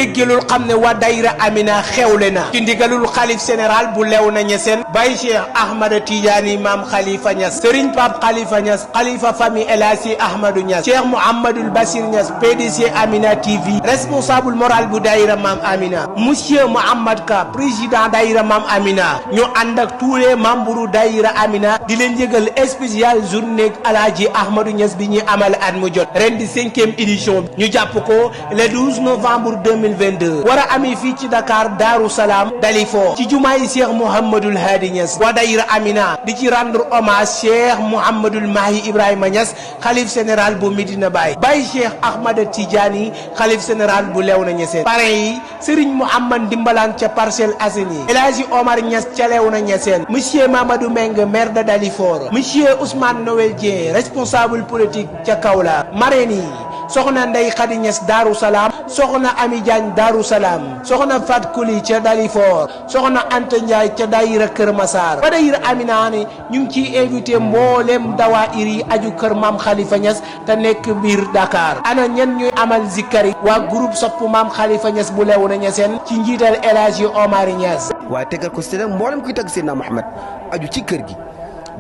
déggelul xam ne waa dayra Amina xewle na ci ndigalul xalif général bu Léona Niassène Baye Cheikh Ahmada Tidiane Maam Khalifa Niass Serigne Pape Khalifa Niass Khalifa famille El Hadji Ahmadou Niass Cheikh Mouhamadoul Bassir Niass PDG Amina TV responsable moral bu dayra Maam Amina monsieur Mouhamad Ka président dayra Maam Amina ñu ànd ak tous les membres dayra Amina di leen yëgal spécial journée El Hadji Ahmadou Niass bi ñuy amal at mu jot ren di 5e édition ñu jàpp ko le 12 novembre 2022 war a amee fii ci Dakar Darou Salam Dalifort ci jumaay Cheikh Mouhamadoul Hadi Niass waa dayra Amina di ci rendre hommage Cheikh Mouhamadoul Mahi Ibrahima Niass xalif général bu Medina Baye Baye Cheikh Ahmada Tidiane xalif général bu Léona Niassène parrain yi Serigne Mouhamad Dimbalaan ca Parcelles Assainies El Hadji Omar Niass ca Léona Niassène monsieur Mamadou Meng maire de Dalifort monsieur Ousmane Noël Dieng responsable politique ca Kaolack marraine yi soxna Ndeye Khady Niass Darou Salam soxna Ami Diagne Darou Salam soxna Fat Kuli ca Dalifort soxna Anta Ndiaye ca dayira Kër Massar ba dayira Amina ne ñu ngi ciy invité mboolem dawaayir yi aju kër Maam Khalifa Niass te nekk biir Dakar ana ñen ñuy amal zikkari waa groupe sopp Maam Khalifa Niass bu Léona Niassène ci njiital El Hadji Omar Niass waaye tegal ko si nag mboolem kuy tagg Seydina Mohamed aju ci kër gi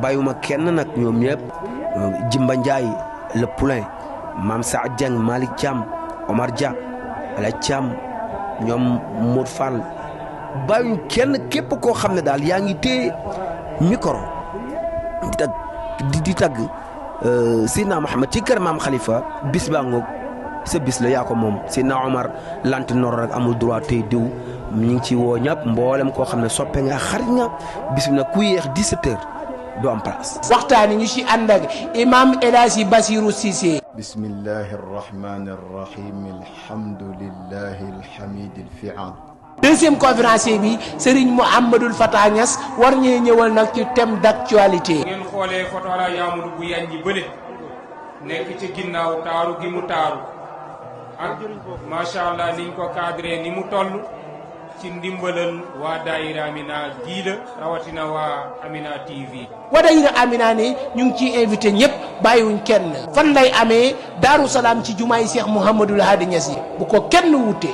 bàyyiwuma kenn nag ñoom ñëpp Jimba Ndiaye le Poulain Mame Saad Dieng Malick Thiam Omar Dia Ala Thiam ñoom Modou Fall bàyyiwuñ kenn képp koo xam ne daal yaa ngi téye micro di tagg Seydina Mohamed ci kër Maam Khalifa bis baa ngoog sa bis la yaa ko moom Seydina Omar lanti nor rek amul droit tey diw ñu ngi ci woo ñëpp mboolem koo xam ne soppe nga xarit nga bis bi nag ku yéex 17h du am place. waxtaani ñu ci ànd ak imam El Hadji Bassirou Cissé. bismillahi arrahmani arrahim alhamdulillahi alhamidi alfi'al. deuxième conférence bi Serigne Mouhamadoul Fatah Niass war ñee ñëwal nag ci thème d'actualité. ngeen xoolee photo la Yamadou bu yanji bële nekk ci ginnaaw taaru gi mu taaru ak macha allah niñ ko cadré ni mu toll ci ndimbalal waa daayira Amina gii la rawatina waa Amina TV. waa daayira Amina ne ñu ngi ciy invité ñëpp bàyyiwuñ kenn fan lay amee Darou Salam ci jumaay Cheikh Mouhamadoul Hadi Niass yi bu ko kenn wute.